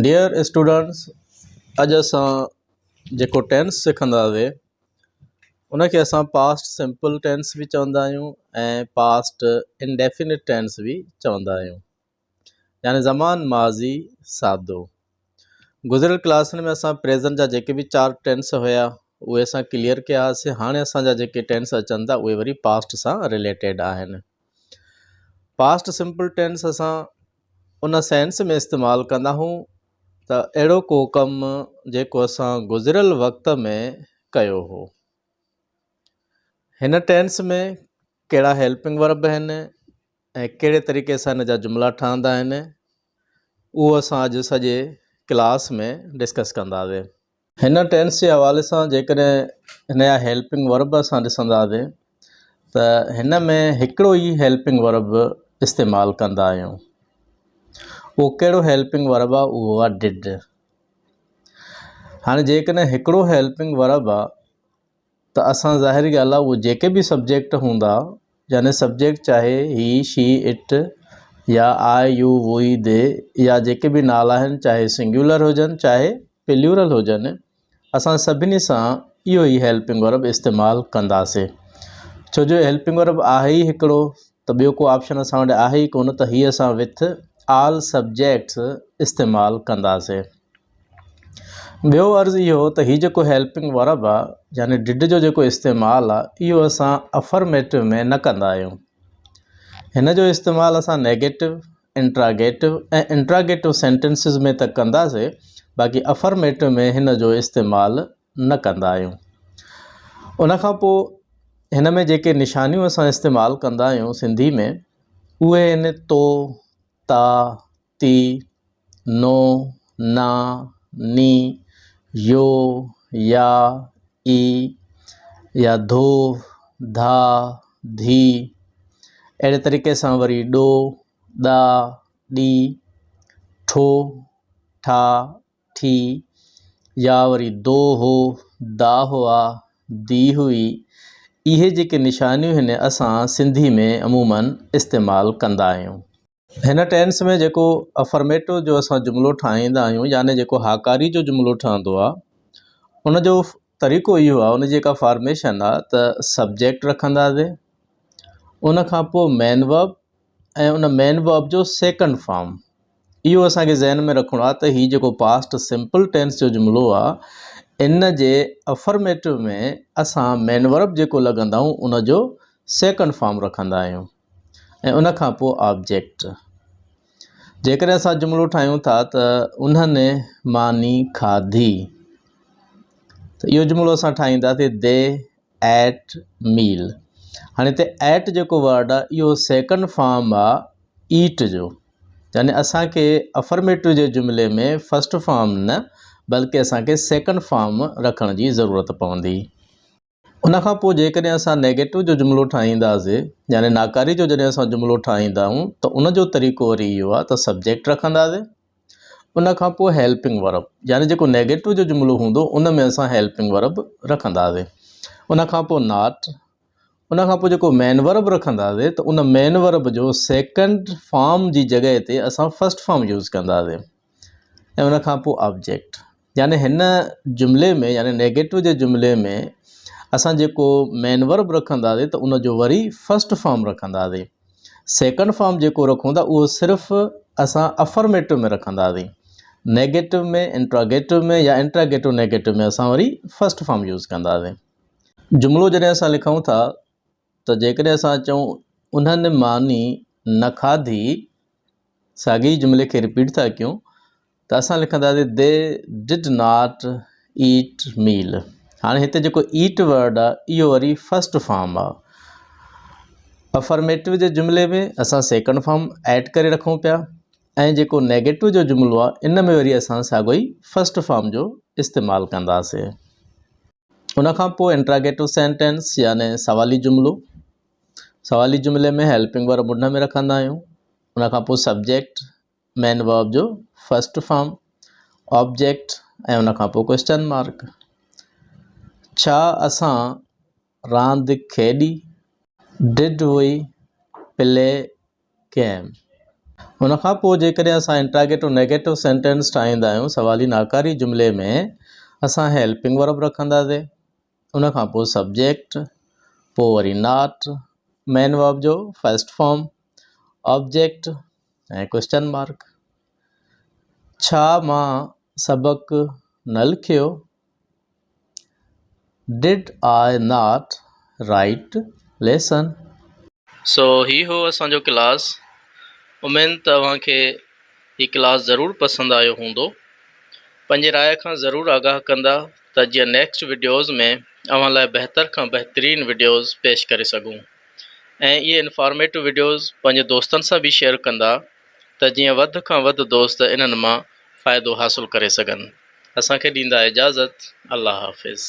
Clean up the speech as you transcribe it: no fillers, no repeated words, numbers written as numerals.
Dear students اڄ اسان جيڪو ٽينس سکنداسي ان کي اسان پاسٽ سمپل ٽينس به چوندا آهيون ۽ پاسٽ انڊيفينٽ ٽينس به چوندا آهيون يعني زمان ماضي سادو. گذريل ڪلاسن ۾ اسان پريزنٽ جا جيڪي به چار ٽينس هيا اهي اسان ڪليئر ڪيا هئاسي. هاڻي اسان جا جيڪي ٽينس اچن ٿا اهي وري پاسٽ سان رليٽيڊ آهن. پاسٽ سمپل ٽينس اسان ان سينس ۾ استعمال ڪندا آهيون ته اهڙو ڪو ڪم جيڪو اسان گذريل وقت ۾ ڪيو هو. هن ٽينس ۾ ڪهڙا هيلپنگ ورب آهن ۽ ڪهڙي طريقي سان هن جا جملا ٺهندا آهن اهو اسان اڄ سڄي ڪلاس ۾ ڊسڪس ڪنداسين. هن ٽينس جي حوالي سان جيڪڏهن هن جا هيلپنگ ورب اسان ڏسنداسين ته هن ۾ هڪڙو ئي هيلپنگ ورب استعمال ڪندا آهيون. اهو ڪهڙو هيلپنگ ورب آهي؟ اهو آهي did. هاڻي جيڪڏهن هڪڙو هيلپنگ ورب آهي ته اسان ظاهري ڳالهه آهي اهي جيڪي به سبجيڪٽ هوندا يعني سبجيڪٽ چاهي هي، شي، it يا آء، يو، وي، the يا جيڪي به نالا آهن چاهي سنگيولر هجن چاهي پليورل هجن اسان سڀني سان اهو ئي هيلپنگ ورب استعمال ڪنداسين ڇو جو هيلپنگ ورب آهي ئي هڪڙو ته ٻيو ڪو آپشن اسان وٽ آهي ئي ڪونه ته هي اسان وٿ آل سبجيڪٽس استعمال ڪنداسين. ٻيو عرض اهو ته هي جيڪو هيلپنگ ورب آ يعني did جو جيڪو استعمال آ اهو اسان افرميٽو ۾ نه ڪندا آهيون. هن جو استعمال اسان نيگيٽو، انٽراگيٽو ۽ انٽراگيٽو سينٽينسز ۾ ته ڪنداسي باقي افرميٽو ۾ هن جو استعمال نه ڪندا آهيون. ان کان پوء هن ۾ جيڪي نشانيون اسان استعمال ڪندا آهيون سنڌي ۾ اهي آهن تو، تا، تي، نو، نا، ني، يو، يا، اي يا ڌو، ڌا، ڌي، اهڙي طريقي سان وري ڏو، ڏا، ڏي، ٺو، ٺا، ٺي يا وري دو هو، دا هئا، the هئي، اهي جيڪي نشانيون هن اسان سنڌي ۾ عموماً استعمال ڪندا آهيون. هن ٽينس ۾ جيڪو افرميٽو جو اسان جملو ٺاهيندا آهيون يعني جيڪو هاڪاري جو جملو ٺهندو آهي ان جو طريقو اهو آهي ان جي جيڪا فارميشن آهي ته سبجيڪٽ رکنداسين ان کان پوء مين ورب ۽ ان مين ورب جو سيڪنڊ فارم اهو اسانکي ذهن ۾ رکڻو آهي ته هي جيڪو پاسٽ سمپل ٽينس جو جملو آهي ان جي افرميٽو ۾ اسان مين ورب جيڪو لڳندا آهيون ان جو سيڪنڊ فارم رکندا آهيون ۽ ان کان پوء آبجيڪٽ. جيڪڏهن اسان جملو ٺاهيون ٿا ته انهن ماني کاڌي ته اهو جملو اسان ٺاهينداسين the eight ميل. هاڻي هتي ايٽ جيڪو ورڊ آهي اهو سيڪنڊ فارم آهي ايٽ جو يعني اسانکي افرميٽو جي جملي ۾ فرسٽ فارم نه بلڪه اسانکي سيڪنڊ فارم رکڻ جي ضرورت پوندي. ان کان پوء جيڪڏهن اسان نيگيٽو جو جملو ٺاهينداسي يعني ناڪاري جو جڏهن اسان جملو ٺاهيندا آهيون ته ان جو طريقو وري اهو آهي ته سبجيڪٽ رکنداسي ان کان پوء هيلپنگ ورب يعني جيڪو نيگيٽو جو جملو هوندو ان ۾ اسان هيلپنگ ورب رکنداسي ان کان پوء not ان کان پوء جيڪو مين ورب رکنداسي ته ان مين ورب جو سيڪنڊ فارم جي جڳهه تي اسان فرسٽ فارم يوز ڪنداسي ۽ ان کان پوء آبجيڪٽ يعني هن جملي ۾ يعني نيگيٽو جي جملي ۾ اسان جيڪو مين ورب رکنداسين ته ان جو وري فرسٽ فارم رکنداسين سيڪنڊ فارم جيڪو رکون ٿا اهو صرف اسان افرميٽو ۾ رکنداسين نيگيٽو ۾ انٽراگيٽو ۾ يا انٽراگيٽو نيگيٽو ۾ اسان وري فرسٽ فارم يوز ڪنداسين جملو جڏهن اسان لکون ٿا ته جيڪڏهن اسان چئون انهن ماني نه کاڌي ساڳئي جملي کي رپيٽ ٿا ڪيون ته اسان لکنداسين They did not eat meal هاڻي هتي جيڪو ايٽ ورڊ آهي اهو وري فرسٽ فارم آهي افرميٽو جي جملي ۾ اسان سيڪنڊ فارم ايڊ ڪري رکون پيا ۽ جيڪو نيگيٽو جو جملو آهي ان ۾ وري اسان ساڳو ئي فرسٽ فارم جو استعمال ڪنداسين ان کان پوء انٽراگيٽو سينٽينس يعني سوالي جملو سوالي جملي ۾ هيلپنگ ورب ان ۾ رکندا آهيون ان کان پوء سبجيڪٽ مين ورب جو فرسٽ فارم، آبجيڪٽ ۽ ان کان پوء ڪوئسچن مارڪ. ڇا اسان راند کيڏي؟ Did we play game? ان کان پوء جيڪڏهن اسان انٽراگيٽو نيگيٽو سينٽينس ٺاهيندا آهيون سوالي ناڪاري جملي ۾ اسان هيلپنگ ورب رکنداسين ان کان پوء سبجيڪٽ پوء وري not main verb جو first form object ۽ question mark. ڇا مان سبق نه لکيو؟ Did I not write lesson? سو هي هو اسان جو ڪلاس اميد ته اوهان کي هي ڪلاس ضرور پسند آيو هوندو پنهنجي راء کان ضرور آگاهه ڪندا ته جيئن نيڪسٽ وڊيوز ۾ اوهان لاء بهتر کان بهترين وڊيوز پيش ڪري سگهون ۽ اهي انفارميٽو وڊيوز پنهنجي دوستن سان به شيئر ڪندا ته جيئن وڌ کان وڌ دوست انهن مان فائدو حاصل ڪري سگهن اسان کي ڏيندا اجازت الله حافظ.